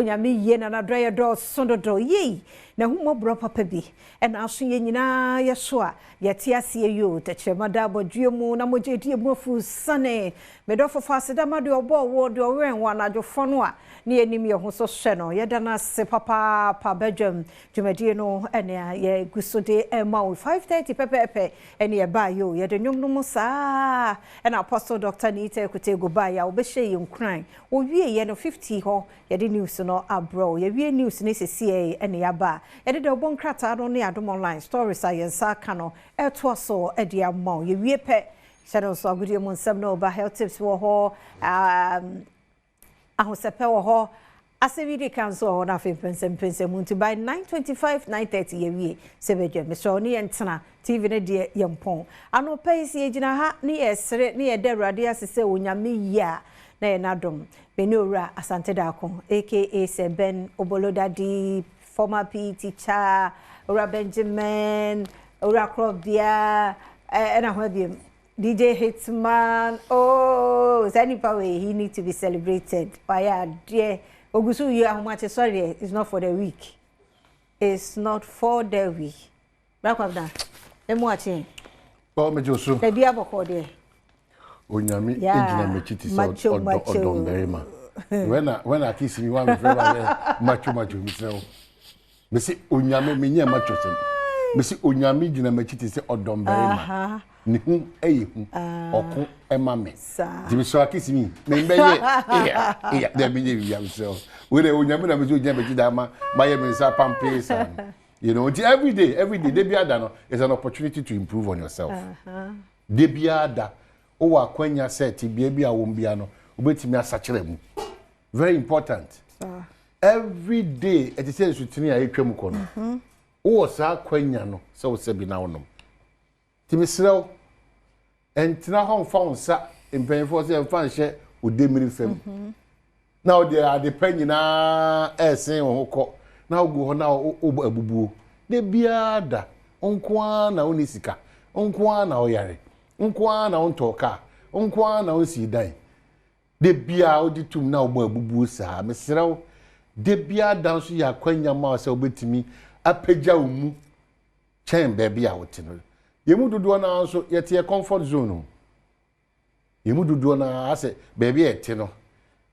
Onyame yie na n'adɔeɛ dɔɔso dodo. Yei, n'ahummɔborɔ papa bi na aso yɛn nyinaa yɛ so a yɛte aseɛ yi o. Tɛkyerɛma da abɔdweɛ mu na mogya di emu afu sane. Me dɔfo fa aseda ma deɛ ɔbɔɔ woɔ, deɛ ɔwɛn wo anadwo fɔ no a ne yɛnim yɛn ho so hwɛ no. Yɛda no ase papaapa. Badwam dwumadie no na yɛgu so de rema wo. 5:30 pɛpɛɛpɛ ɛne ɛbaeɛ o. Yɛde nnwom no mu saa ɛna Apostle Doctor Nita Ekutego baeɛ a ɔbɛhyɛɛ yɛn nkuran. Wɔwieeɛ no 50 hɔ yɛde news no abrɛ wo. Yɛwie news no sesiei ɛne yɛaba a yɛde dawubɔ nkrataa no ne Adom Online stories a yɛn nsa aka no ɛretoa so de ama wo. Yɛwie pɛ hyɛ no nso agodie mu nsɛm no ba, health tips wɔ hɔ, ahosɛpɛ wɔ hɔ, asɛm yi di kan nso wɔ hɔ na afei mpɛnsɛmpɛnsɛm mu nti by 9:25 9:30 yɛwie sɛ bɛdwa. Mesrɛ wo ne yɛntena TV no deɛ yɛmpɔn. Anɔpa yi sɛ yɛgyina ha ne yɛsere ne yɛda Awurade ase sɛ Onyame yie a na yɛn adom. Me ne Owura Asante Darko aka Sir Ben Obolodadi, former PE teacher, Owura Benjamin, Owura Krobia, ɛna ho abiem. DJ Hitman, oh, saa nipa wei, he need to be celebrated. Wayɛ adeɛ, ogu so yi ahomakye sɔreɛ, it's not for the weak. It's not for the weak. Bra Kwabena, emu akye. Ɔ megye wo so. Baabi abɔkɔ deɛ. Onyame gyina m'akyi te sɛ ɔdɔ ɔdɔmbarima. When I when I kiss me, one mefrɛ ba sɛ macho macho mesrɛ wo. Mese Onyame menyɛ macho sɛm. Mese Onyame gyina m'akyi te sɛ ɔdɔmbarima. Ne ho yɛ hu. Ɔko ɛma me. Nti mesrɛ akisi mi membɛyɛ eya eya dɛ menyɛ biribi mesrɛ wo. Wei dɛ Onyame na mese ogyina m'akyi daa ma mayɛ me nsa pampee saa no. You know, nti every day, da biara da no is an opportunity to improve on yourself. Da biara da, wowɔ akwanya sɛ tebea bi a wɔm bia no, wobɛtumi asakyerɛ mu. Very important. Every day, ɛte sɛ nsutene a ɛtwa mu kɔ no. Wowɔ saa akwanya no sɛ wosɛ bi na wonom. Nti mesrɛ wo, ɛntena hɔ mfa wo nsa, mpanyinfoɔ sɛ ɛmfa nhyɛ odemmiri fam. Na wode ade pa nyinaa ɛresen wo ho kɔ, na wogu hɔ na wobɔ abubuo. Da biara da, wo nko ara na wonni sika, wo nko ara na woyare, wo nko ara na wontɔɔ kaa, wo nko ara na wonsii dan. Da biara wogye tom na wobɔ abubuo saa. Mesrɛ wo, da biara da nso yɛ akwanya ma wo sɛ wobɛtumi apagya wo mu kyɛn baabi a wote no. Yɛn mu dodoɔ no ara nso, yɛte yɛ comfort zone mu. Yɛn mu dodoɔ no ara asɛ baabi a yɛte no,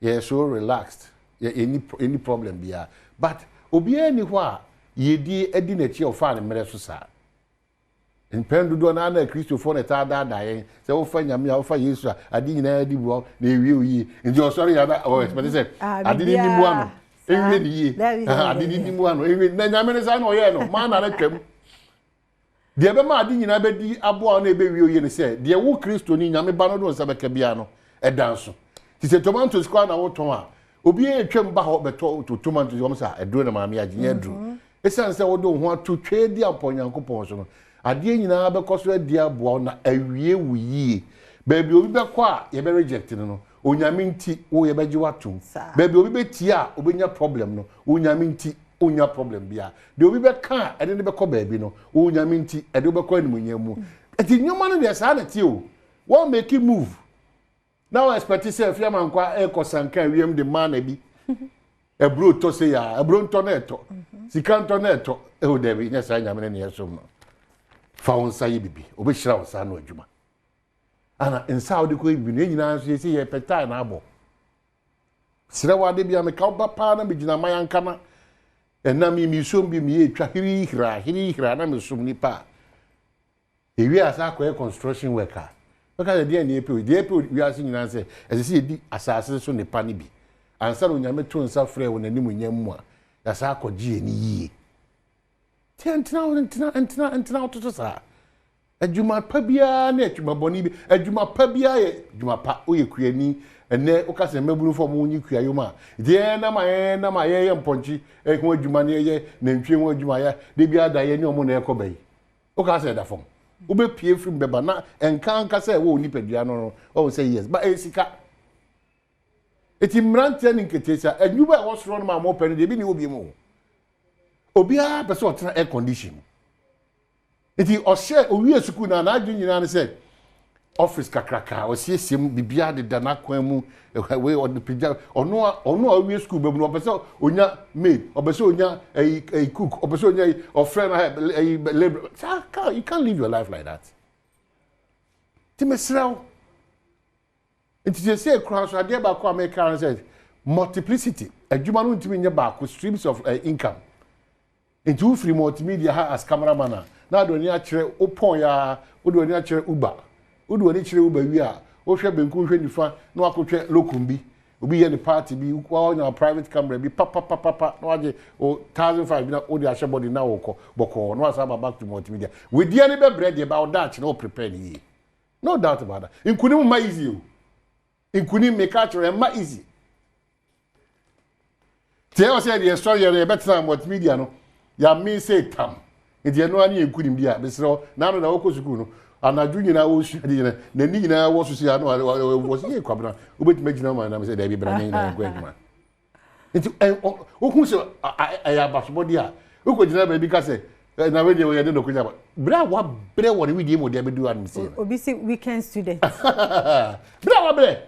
yɛyɛ so relaxed, yɛnni yɛnni problem biara. But obiara nni hɔ a yiedie adi n'akyi a ɔfaa ne mmerɛ so saa. Mpɛn dodoɔ no ara na Kristofoɔ na ɛtaa daadaa yɛn sɛ wofa Nyame a, wofa Yesu a, ade nyinaa di boa wo na ɛwie wo yie. Nti ɔsɔre yɛ na ɔ expect sɛ ade no nni mmoa no, ɛnwie ne yie. Ade no nni mmoa no, ɛnwie na Nyame no saa na ɔyɛɛ no, maa na no twam. Deɛ ɛbɛma ade nyinaa bɛdi aboa wo na ɛbɛwie wo yie ne sɛ, deɛ wo Kristoni, Nyame ba no de wo nsa bɛka biara no, ɛda nso. Nti sɛ tomatoes koraa na wotɔn a, obiara retwam ba hɔ bɛtɔ tomatoes, wɔn sɛ aduro na maame agye, nyɛ aduro. Esiane sɛ wode wo ho ato Tweaduampɔn Nyankopɔn so no, adeɛ nyinaa bɛkɔ so adi aboa wo na awie wo yie. Baabi a obi bɛkɔ a yɛbɛ reject no no, Onyame nti wo yɛbɛgye wo atom. Baabi a obi bɛtie a obɛnya problem no, Onyame nti wonnya problem biara. Deɛ obi bɛka a ɛde no bɛkɔ baabi no, Onyame nti ɛde wo bɛkɔ animuonyam mu. Nti nneɛma no deɛ saa na ɛteɛ o. Wɔn make move. Na wo expect sɛ Afia Amankwa ɛrekɔ sanka wiem de mana bi. Aburo tɔ sɛ ya, aburo ntɔ na ɛtɔ. Sika ntɔ na ɛtɔ. Ɛwɔ daabi, nyɛ saa Nyame ne ne yɛsom no. Fa wo nsa yɛ bibi, obɛhyira wo nsa ano adwuma. Ana nsa a wode kɔ yɛ bibi no, yɛn nyinaa nso yɛsɛ yɛpɛ tae na abɔ. Serɛ wo ade bia meka wo ba paa na megyina mayanka na ɛnam yi mesom bi meyɛ twa hirihira hirihira na mesom nipa a. Ewie a saa akɔyɛ construction work a, bɛka sɛ deɛn na yɛpɛ o? Deɛ yɛpɛ wɔ wiase nyinaa ne sɛ, ɛsɛ sɛ yɛdi asase so nnepa no bi. Ansa na Onyame to nsa frɛ wɔ n'animuonyam mu a, yɛasan akɔgye yɛn ani yie. Nti ɛntena hɔ, ntena, ntena, ntena hɔ toto saa. Adwuma pa biara ne adwuma bɔne bi. Adwuma pa biara yɛ adwuma pa. Woyɛ kuani, ɛnnɛ woka sɛ mmabunufo a wɔnyi kuayom a, nti yɛn nam a yɛn nam a yɛyɛ mpɔnkye ho adwuma ne yɛyɛ nantwie ho adwuma yɛ, da biara da yɛne wɔn na ɛkɔ bɛyi. Wokaa sɛ ɛda fam. Wobɛpue firi mu bɛba na ɛnka anka sɛ ɛwɔ wo nipadua no no, wahu sɛ yes, ba ɛyɛ sika. Eti mmeranteɛ ne nketeesia, adwuma a ɛwɔ soro no ma wɔpɛ no deɛ ebi ni hɔ bio mu. Obiara pɛ sɛ ɔtena air condition mu. Nti ɔhyɛ owie sukuu na n'adwene nyinaa ne sɛ Office kakraka ɔsiesie mu, biribiara deda n'akwan mu. Wei ɔde pagya ɔno a ɔwie school bɛmu no, ɔpɛ sɛ onya maid, ɔpɛ sɛ onya ɛyi ɛyi cook, ɔpɛ sɛ onya ɛyi, ɔfrɛ no ɛyi labour. Saa you can't live your life like that. Ti mesrɛ wo, nti sɛ kura so, adeɛ baako a meka no sɛ multiplicity adwuma no ntumi nyɛ baako, streams of income. Nti wofiri multimedia ha as cameraman a, na ade w'ani akyerɛ wopɔn ya, wode w'ani akyerɛ Uber, wode w'ani kyerɛ Uber wie a, wohwɛ benkum, hwɛ nifa, na wakɔhwɛ locum bi, obi yɛ ne party bi, wanya private camera bi papapapapa na wagye o 1,500 bi na wode ahyɛ body na wokɔ bɔkɔɔ, na wasa aba back to multimedia. Wedia ne bɛbrɛ deɛ ba ɔda akyi na wo prepare ne yie. No doubt about that, nkunim mma easy o. Nkunim, meka kyerɛ, mma easy. Tiɛ wɔ sɛ deɛ sɔre yɛ no, yɛbɛtena multimedia no, yàmi sɛ tam. Nti ɛno ani yɛ nkunim di a, mesrɛ n'ano na wɔkɔ sukuu no, anadwo nyinaa wɔsua de nyinaa, n'ani nyinaa wɔ so si ano wɔ so yɛ. Kwabena, wobɛtumi agyina ma nam sɛ daabi, bra ne nyinaa nkɔ adwuma. Nti ɛ wohu sɛ ɛyɛ abasobɔde a wokɔ gyina baabi ka sɛ na wei deɛ wɔyɛ de nɔkɔnya ba berɛ a wabrɛ wɔ ne widie mu de abɛdu anom sei no. Obi si weekend student. Berɛ a wabrɛ,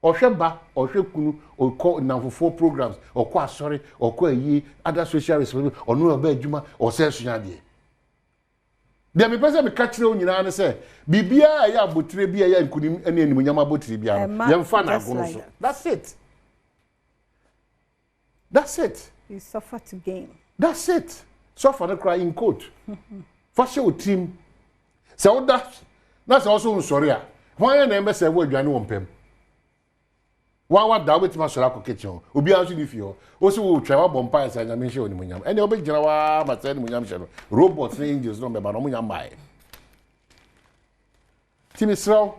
ɔhwɛ ba, ɔhwɛ kunu, ɔkɔ nnamfofoɔ programs, ɔkɔ asɔre, ɔkɔ ayie, other social responsibility, ɔno ɔbɛ adwuma, ɔsɛ sua adeɛ. Deɛ mepɛ sɛ meka kyerɛ wo nyinaa ne sɛ biribiara a ɛyɛ abotire bi a ɛyɛ nkunim ne animuonyam abotire biara no, yɛmfa no agono so. That's it, that's it. You suffer to gain. That's it. Suffer no kora in quote. Fa hyɛ wo tirim sɛ woda na sɛ wɔso nsɔre a, hwan yɛ na ɛmbɛsɛ wo aduane wɔ mpam wa wada, wobɛtumi asɔre akɔ kitchen hɔ. Obiara nso ne fie hɔ wo sɛ wotwa wabɔ mpaeɛ sɛ Nyame nhyɛ onimuonyam, ɛnea wobɛgyina waa ma sɛ animuonyam hyɛ no, robots ne angels no bɛba no, ɔmo nya mmaeɛ. Nti mesrɛ wo,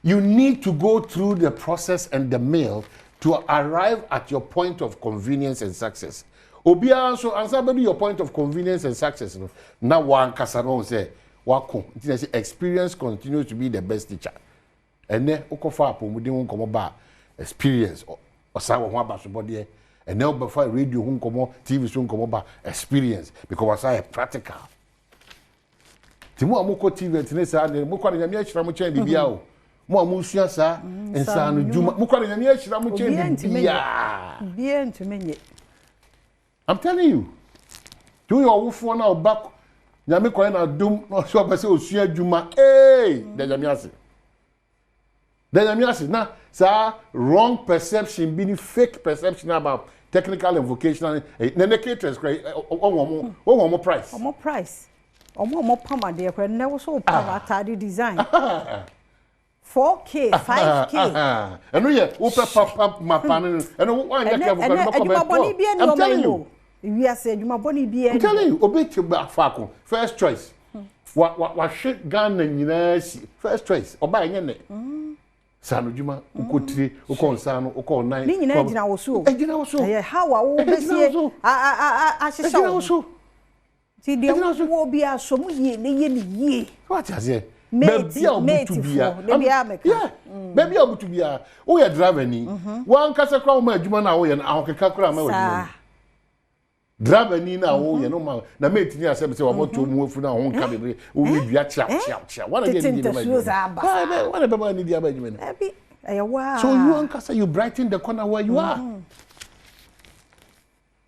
you need to go through the process and the mill to arrive at your point of convenience and success. Obiara nso ansa bɛdu your point of convenience and success no, na wankasa no sɛ wako. Nti na sɛ experience continues to be the best teacher. Ɛnɛ wokɔfa apɔmuden ho nkɔmmɔ ba a, experience ɔsan wɔ ho abasobɔdeɛ. Ɛnɛ wobɛfa radio ho nkɔmmɔ, TV so nkɔmmɔ ba, experience, because wasa yɛ practical. Nti mo a mokɔ TV ntene saa ne mokɔ no, Nyame ahyira mo kyɛn biribia o. Mo a mosua saa nsaano dwuma, mokɔ no, Nyame ahyira mo kyɛn biribiaa. Obiara ntumi nye. I'm telling you, tí woyɛ ɔwofoɔ na ɔba Nyame kwan na adom na ɔsɛ ɔbɛ sɛ osua adwuma ee, da Nyame ase, da Nyame ase. Na saa wrong perception bi ni, fake perception about technical and vocational na ne caterers kora, ɔwɔn ɔmo price. Ɔmo price, ɔmo a ɔmo pam adeɛ kora nnɛ woso pam ataade design 4K, 5K. Ɛno yɛ wopɛ papa mapa no, ɛno wanyɛ careful kora no bɛkɔ bɛ. Adwumabɔne bi ani ɔmo yi o, wiase adwumabɔne bi ani. I'm telling you, obi te faako, first choice wa wa wahwɛ Ghana nyinaa si first choice, ɔbaa ɛnyɛ nɛ sanu dwuma, wokɔ tire, wokɔ nsa no, wokɔ nan. Ne nyinaa gyina wo so o. Ɛgyina wo so. Ɛyɛ how a wobɛsie ahyehyɛ. Ɛgyina wo so. Nti deɛ wowɔ bi aso mu yie ne yɛ ne yie. Wate aseɛ, baabi a wobutu bia, baabi a wobutu bia, woyɛ driver ni, wankasa kora woma adwuma no a woyɛ no ahokeka kora ma w'adwuma mu. Driver ni na woyɛ no ma na mate ni asɛm sɛ wɔn to mu afu na ho nka bebree, woyɛ dua kyia kyia kyia, wɔn na de ani di bɛma adwuma, wɔn na bɛma ani di aba adwuma no. Ɛbi ɛyɛ waa. So you ankasa, you brighten the corner where you are.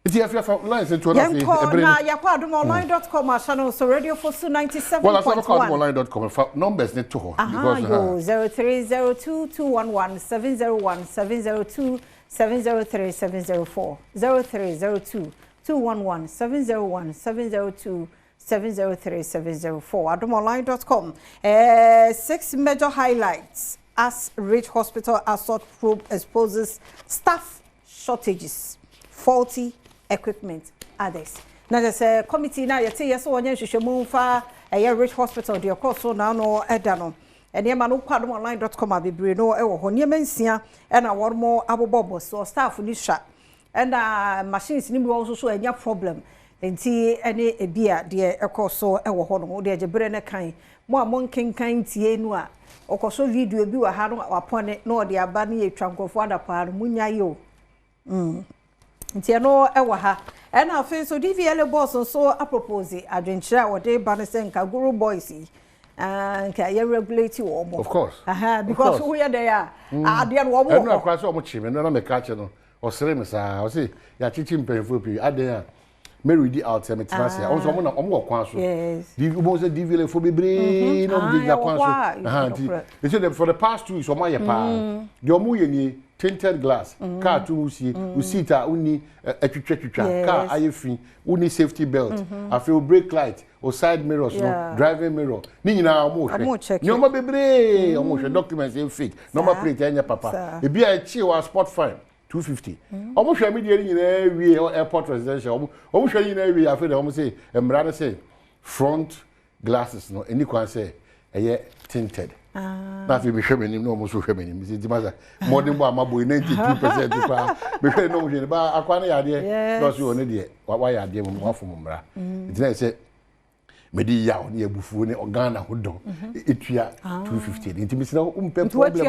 Nti yɛfɛ fa lines nto na afei. Yɛnkɔ na yɛkɔ adomonline.com ahyɛ no so, Radio Fosu 97.1. Well, asɛ bɛkɔ adomonline.com, fa numbers ne to hɔ. Because yo 0302 211 701 702 703 704, 0302 211 701 702 703 704. Adomonline.com. Six major highlights as Ridge Hospital assault probe exposes staff shortages, faulty equipment, others. Na kyerɛ sɛ committee na yɛte yɛ sɛ wɔnyɛ nhwehwɛmu mfa ɛyɛ Ridge Hospital deɛ ɛkɔɔ so na ano ɛda no, nneɛma no kɔ adomonline.com a, bebree no ɛwɔ hɔ. Nneɛma nsia ɛna wɔn abobɔbɔ so: staff ni sua, ɛna machines ni bi wɔ nso so ɛnya problem. Nti ɛne ebi a deɛ ɛkɔ so ɛwɔ hɔ no, deɛ gye bere ne kan mo a mo nkenkan tie no a, ɔkɔ so video bi wɔ ha no, wapɔne na ɔde aba ne yɛtwa nkurɔfoɔ adapaa no, munya yi o. Nti ɛno ɛwɔ ha. Ɛna afei nso DVLA boss nso apropose adwenkyerɛ a wɔde ba no sɛ nka guru boys yi Ah, nka yɛ regulate wɔn. Of course. Because woyɛ dɛ a, adeɛ no wɔn wɔ hɔ. Ɛnu akora sɛ wɔn kye mi, ɛnu na mɛka kyɛ no, ɔsere mi saa, ɔse yɛakyekye mpanyinfoɔ pii, adan a mary di out sɛ metena ase a, ɔmo nso ɔmo na ɔmo wɔ kwan so. Wobɛhu sɛ DVLA fo bebree na ɔmo gyinagyina kwan so. Nti they say for the past 2 weeks ɔmo ayɛ paa. Deɛ ɔmo yɛ nie, tinted glass, car to wusie, wo seat a wonni atwitwatwitwa, car ayɛ fi, wonni safety belt, afei wo brake light, o side mirrors no, driving mirror, ne nyinaa ɔmo hwɛ. Nneɛma bebree ɔmo hwɛ, documents yɛ fake, number plate ɛnyɛ papa. Ebi a ɛkyi wɔ spot fine 250. Ɔmo hwɛ mi deɛ ne nyinaa wie airport residential, ɔmo hwɛ ne nyinaa wie, afei de ɔmo sɛ mmara no sɛ front glasses no ɛni kwan sɛ ɛyɛ tinted. Na afei mehwɛ m'anim na ɔmo nso hwɛ m'anim sɛ nti masa mmɔden bɔ ama bɔ 92% koraa, mehwɛ ne na ɔmo hwɛ ne ba akwa ne yɛ adeɛ na ɔso wɔ ne deɛ wayɛ adeɛ mu wafom mmara, nti na yɛ sɛ mede yaw ne abufuo ne Ghana ho dɔ ɛtua 250, nti mesrɛ wo, wompɛ problem,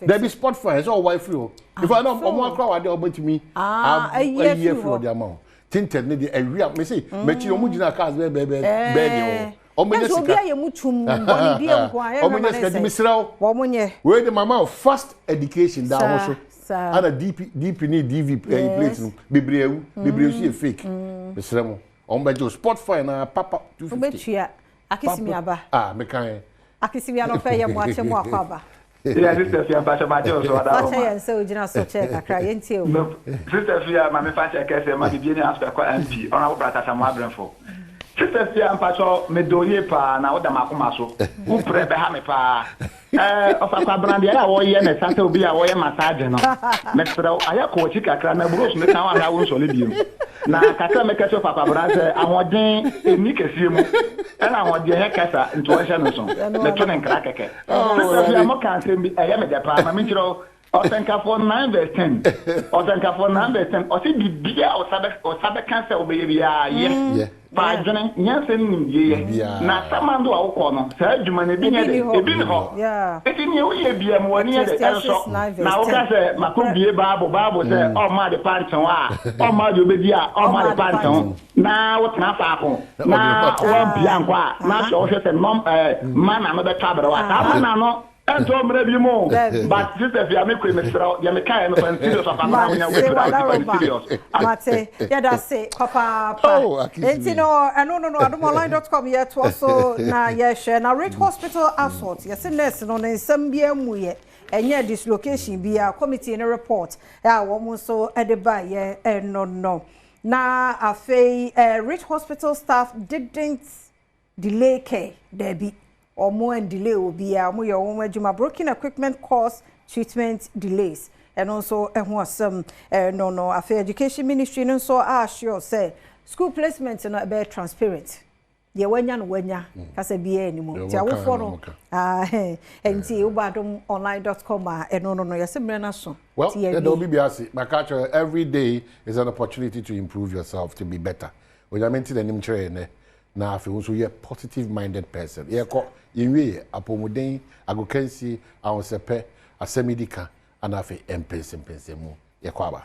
dabi, spot fine sɛ ɔwa afiri hɔ ifa na ɔmo akora wɔ adeɛ a ɔbɛtumi ayi afiri hɔ de ama wo. Tinted ne deɛ awi a mese m'akyi ɔmo gyina cars bɛɛ bɛɛ bɛɛ bɛɛ deɛ wɔ ɔmo nyɛ sika, obi ayɛ mu tum bɔne die nko a. Ɔmo nyɛ sika, nti mesrɛ wo, wɔn nyɛ wei de mama wo fast education da ho so, ana DP DP ne DV plate no bebree awu, bebree nso yɛ fake. Mesrɛ mo, ɔmo bɛgye wo spot fine na papa 250. Wobɛtua akesimi aba. Ah, meka yɛ. Akesimi anɔpɛ yɛ mo akyɛ mo akɔ aba. Yeah, Sister Fia, mpakyɛ makyɛ wo so ada. Fakyɛ yɛn sɛ wogyina so kyɛ kakra, yɛntie o. Sister Fia, ma mefa kyɛ kɛsɛ ma bibie ne asopɛkɔ MP Honorable Brata mo abrɛmfo. Sister Fia, mpakyɛ medɔ yie paa na woda m'akoma so. Wo prɛ bɛha me paa. Ɔfa kwabena deɛ a wɔyɛ ne sa sɛ obi a wɔyɛ massage no. Mesrɛ wo, ayɛ kɔ akyi kakra na buros ne ka wo ahwɛ a wo nsɔle bio. Na kakra mɛka kyerɛ ɔfa kwabena sɛ ahoɔden ɛnni kɛseɛ mu. Ɛna ahoɔden yɛ kasa nti wɔnhyɛ no so. Meto ne nkra kɛkɛ. Sister Fia, mo ka asɛm bi ɛyɛ me dɛ paa, ma menkyerɛ wo. Ɔsɛnkafoɔ 9 verse 10. Ɔsɛnkafoɔ 9 verse 10. Ɔse biribiara a ɔsa bɛka sɛ wobɛyɛ biara yɛ. Fa adwene, nyansa ne nimdie yɛ. Na samando a wokɔ no, saa adwuma no ebi nyɛ dɛ, ebi ni hɔ. Eti nea woyɛ bia mu w'ani yɛ dɛ ɛnsɔ. Na woka sɛ makɔ bie Bible, Bible sɛ ɔmma ade pa nkyɛn a, ɔmma deɛ obɛdi a, ɔmma ade pa nkyɛn. Na wotena faako na wampia nkɔ a, na ahwɛ wohwɛ sɛ nɔm ɛɛ mana no bɛtɔ abrɛ wo a, saa mana no ɛntɔ mmerɛ bi mu. But Sister Fia, me kure mesrɛ wo, deɛ mekaeɛ no fa no serious, ɔfa kora wonya wobɛfiri a wosi fa no serious. Mate, yɛda se papaapa. Enti no ɛno no adomonline.com yɛtoa so na yɛhwɛ na Ridge Hospital assault, yɛse nurse no ne nsɛm bi amu yɛ ɛnyɛ dislocation bi a committee no report a wɔn nso de ba yɛ ɛno no. Na afei Ridge Hospital staff didn't delay care, dabi, ɔmo an delay obiara, ɔmo yɛ wɔn adwuma. Broken equipment cause treatment delays, ɛno nso ɛho asɛm ɛno no. Afei Education Ministry no nso assure sɛ school placement no ɛbɛyɛ transparent, deɛ wanya no wanya, kasa biara anim nti awofoɔ no nti woba adomonline.com a ɛno no yɛsɛ mmerɛ no so. Well, yɛda obi bi ase. Maka kyerɛ, every day is an opportunity to improve yourself, to be better. Onyame nti n'anim kyerɛ yɛn nɛ na afei wo nso yɛ positive minded person. Yɛkɔ yɛnwie yɛ apɔmuden, agokansie, ahosɛpɛ, asɛm yi di ka, ana afei mpɛnsɛmpɛnsɛm mu yɛkɔ aba.